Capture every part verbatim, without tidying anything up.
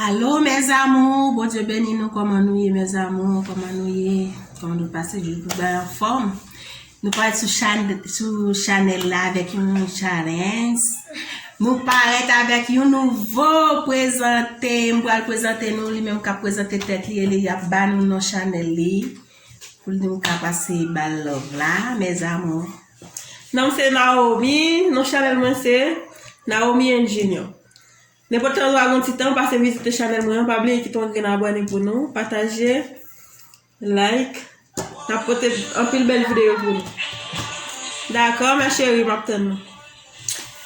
Alo, mes amours, Bondye beni nou. Kòman nou ye, mes amours? Kòman nou ye? Kòman nou pase? Jodi nou bay anfòm. Nou parèt sou chan-, sou chanèl la avèk yon challenge. Nou parèt avèk yon nouvo prezante. M pral prezante nou, li menm k ap prezante tèt li e li ap ba nou non chanèl li. Pou nou ka pase ba l love la, mes amours. Non m se Naomi, non chanèl mwen se Naomi and Junior. Nenpòt tan nou a gon ti tan, pase vizite chanèl mwen an, pa bliye kite yon grenn abòne pou nou, pataje, like. N ap pote anpil bèl videyo pou nou. Dakò, ma chérie, m ap tann nou.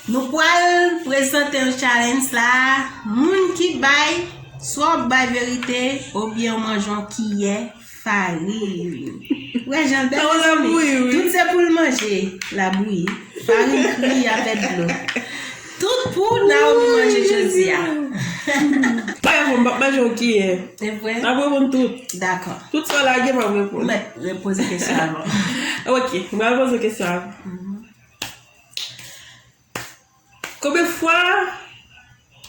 Nou pral prezante yon challenge la. Moun ki bay, swa w bay verite, oubyen w manje yon kiyè farin. Wè jan l bèl, mezanmi. Tout se pou l manje. L a bouyi. Farin kri, avèk dlo. Tout pou Naomi manje jodi a. Pa reponn, m p ap manje yon kiyè. Se vre? M ap reponn tout. Dakò. Tout sa w lage, m ap reponn. Mèt repoze kesyon avan. Ok, m pral poze kesyon avan. Konbyen fwa?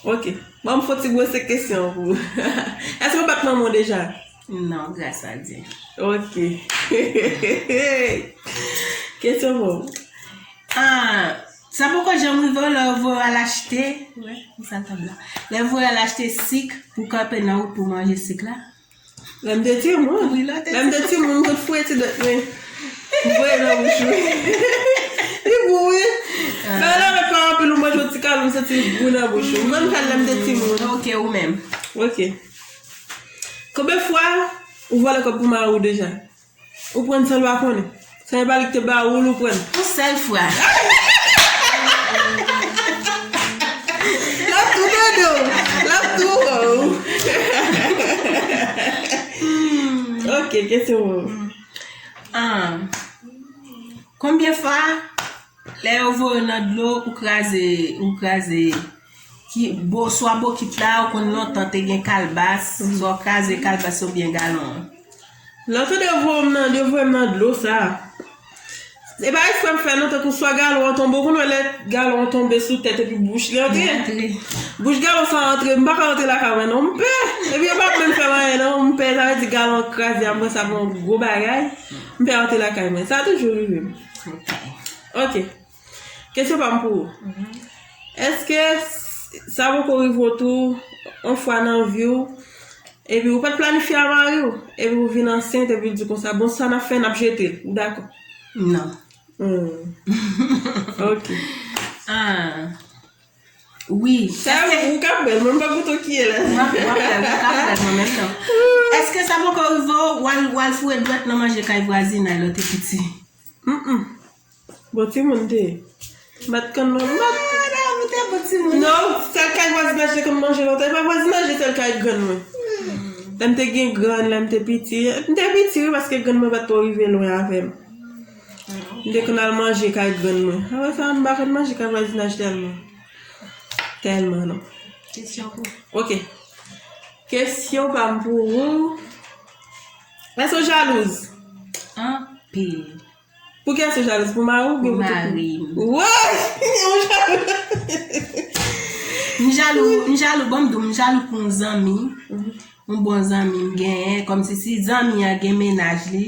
Ok. Ban m fon ti brose kesyon pou ou. Èske w bat manman w deja? Non, gras a Dye. Ok. Kesyon pou ou. Ah, sa poko janm rive w lè yo voye w al achte. Wè, m sa tab la. Lè yo voye w al achte sik pou kanpe nan wout pou manje sik la? Lè m te timoun. Wi, lè w te timoun. Lè m te timoun, m konn fouye ti dwèt mwen. M voye nan bouch mwen. Li gou, wi. Ah. Bagay la mèt fè anpil, ou manje yon ti kalòt, m santi li gou nan bouch ou. M konn fè l lè m te timoun. Ok, ou menm. Ok. Konbyen fwa ou vòlè kòb pou mari w deja? Ou pran san l pa konnen. San e pa li ki te ba ou l, ou pran. Yon sèl fwa. L ap tou tande w. L ap tou wè w. Ok, kesyon pou ou. Ah. Konbyen fwa lè yo voye w nan dlo, ou kraze, ou kraze ki, bo, swa bokit la, ou konn lontan te gen kalbas, swa w kraze kalbas oubyen galon an? Lè w tande yo voye m nan, yo voye m nan dlo sa. E pa eksprè m fè non, tankou swa galon an tonbe, ou konn wè lè galon an tonbe sou tèt epi bouch li antre. Li antre. Bouch galon sa antre, m pa ka rantre lakay mwen non, m pè. Epi yo p ap menm fè m anyen non, m pè, sa vle di galon an kraze, apre sa pran yon gwo bagay, m pè rantre lakay mwen. Sa toujou rive m. Ok. Ok. Kesyon pa m pou ou. Mhm. Èske s-, sa poko rive w tou, yon fwa nan vi w, epi ou pa t planifye a mari w, epi ou vin ansent, epi l di konsa, bon, sa n ap fè, n ap jete l. Ou dakò? Non. Hmm. Ok. Ah. Wi. Sa, èske ou k ap bwè l, mwen m pa goute w ki ye la. W ap, w ap bwè l, ou k ap bwè l, mwen menm non. Èske sa poko rive w, w al, w al foure dwèt nan manje kay vwazinay lè w te piti? Mm, mm. Bon timoun m te ye. M pa t konn non. M pa t... Ah, ou te bon timoun. Non, sèl kay vwazinaj te konn manje lontan. E pa vwazinaj, se sèl kay grann mwen. Lè m te gen grann, lè m te piti. M te piti, wi, paske grann mwen pa t twò rive lwen avè m. M te konn al manje kay grann mwen. Apre sa, m pa konn manje kay vwazinaj tèlman. Tèlman, non. Kesyon pou... Ok. Kesyon pa m pou ou. Èske w jalouz? Anpil. Pou kiyès ou jalouz? Pou mari w oubyen pou tout moun? Pou mari m. Woy! Ou jalou? M jalou, m jalou, ban m di w, m jalou pou yon zanmi. Mhm. Yon bon zanmi m genyen. Kòmsi si zanmi an gen mennaj li,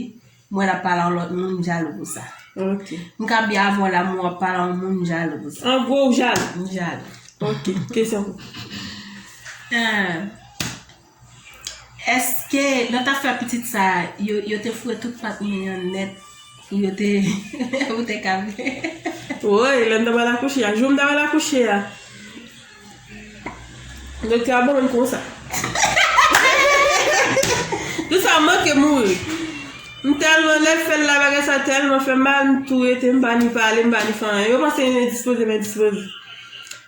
m wè l ap pale a yon lòt moun, m jalou pou sa. Ok. M ka byen avè w la, men w ap pale a yon moun, m jalou pou sa. An gwo, ou jalou? M jalou. Ok, kesyon pou... Ah. Èske lè w t ap fè pitit sa, yo, yo te foure tout pat mwen an nèt? Yo te, ou te ka vle? Woy, lè m t ap al akouche a, jou m t ap al akouche a, doktè a ban mwen konsa. Jou sa manke mouri. M tèlman nèfèl la, bagay sa tèlman fè m mal, m tou rete, m pa ni pale, m pa ni fè anyen. Yo panse m endispoze, m endispoze.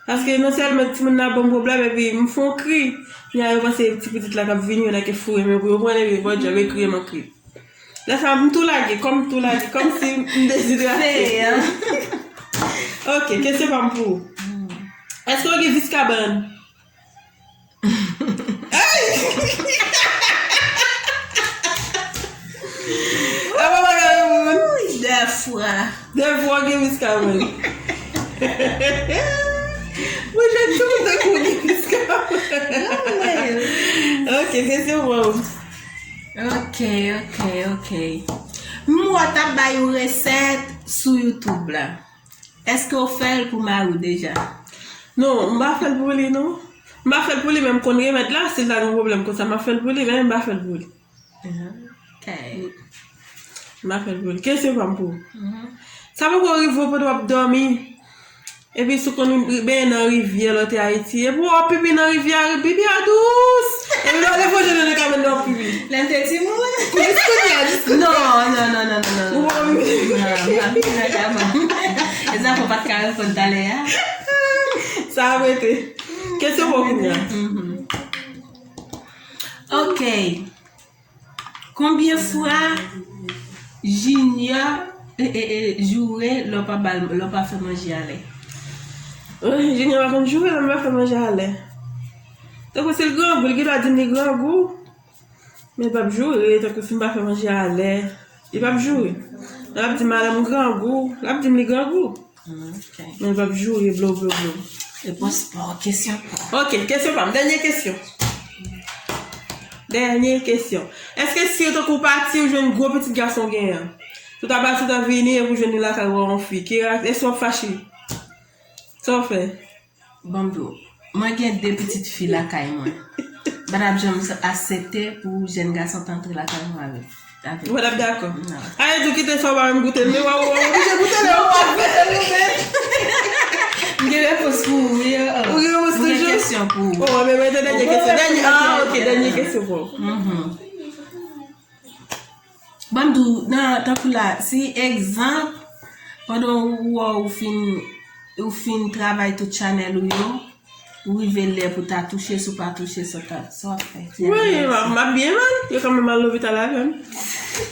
Paske non sèlman timoun nan ban m pwoblèm, epi m fè yon kri. Kounya yo panse ti pitit la k ap vini, yo nan ke foure men pou yo pran l, epi bòdye m ekri, m ekri. Lè sa, m tou lage, kò m tou lage, kòmsi m dezidrate. Fè, hein? Ok, kesyon pa m pou ou. Èske w gen vis kabann? Ay! Apa bagay moun? Dè fwa. Dè fwa w gen vis kabann. Mwen jwenn tou tankou w gen vis kabann. Non, men, Kesyon pou ou. Ok, ok, ok. M wè w t ap bay yon resèt sou YouTube la. Èske w fè l pou mari w deja? Non, m pa fè l pou li, non. M pa fè l pou li, men m konn remèd la, si l ta gen yon pwoblèm konsa, m ap fè l pou li, men m pa fè l pou li. Ok. M pa fè l pou li. Kesyon pa m pou ou. Sa poko rive w pandan w ap dòmi? Epi si w konn benyen nan rivyè lè w te Ayiti, epi w ap pipi nan rivyè a, pipi a dous. Epi lè w leve w jwenn nan kabann nan w ap pipi. Lè m te timoun. Jis kounye a, jis kounye a. Non, non, non, non, non, non. Ou pa pipi. Non, m pa pipi nan kabann. E sa fè w pa t ka reponn talè a. Sa ap rete. Kesyon pou kounye a. Ok. Konbyen fwa Junior e, e, e, joure lè w pa ba l, lè w pa fè manje a lè? Junior pa konn joure lè m pa fè manje a lè. Tankou si l grangou, li gen dwa di m li grangou. Men l p ap joure, tankou si m pa fè manje a lè. Li p ap joure. L ap di m, "Madanm, m grangou." L ap di m li grangou. Ok. Men l p ap joure, blo, blo, blo. Repons pa w, kesyon pa w. Ok, kesyon pa m. Dènye kesyon. Dènye kesyon. Èske si w tankou pati, ou jwenn gwo pitit gason w genyen an? Si w ta pati, w ta vini, epi w jwenn li lakay ou, yon fi. Ki ra-, èske w ap fache? Sa w fè? Ban m di w, mwen gen de pitit fi lakay mwen. M pa t ap janm aksepte pou jèn gason ta antre lakay mwen avèk, avèk. Ou pa t ap dakò? Non. A, e di w kite sa, ou pa menm goute l, men w ap, w ap oblije goute l, ou p ap goute l, ou menm. M gen repons pou ou, wi. Ou gen repons toujou? M gen kesyon pou ou. Oh, men mwen te dènye kesyon. Dènye, ah, ok, dènye kesyon pou ou. Ban m di w, nan, tankou la, si egzanp, pandan ou wè ou fin, ou fin travay tout chanèl ou yo, ou rive lè pou ta touche, si w pa touche, sa w ta, sa w ap fè? Wi, m ap, m ap byen mal. Yo kanmenm al lopital avè m.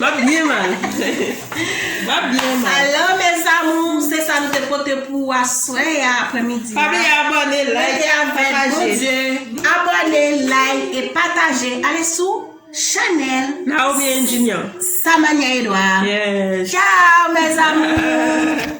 M ap byen mal. M ap byen mal. Alò, mes amours, se sa nou te pote pou ou aswè a, aprèmidi a. Pa bliye abòne, like, pataje. Rete avèk Bondye. Abòne, like e pataje. Ale sou chanèl Naomi and Junior. Samania Edouard. Yes. Ciao, mes amours.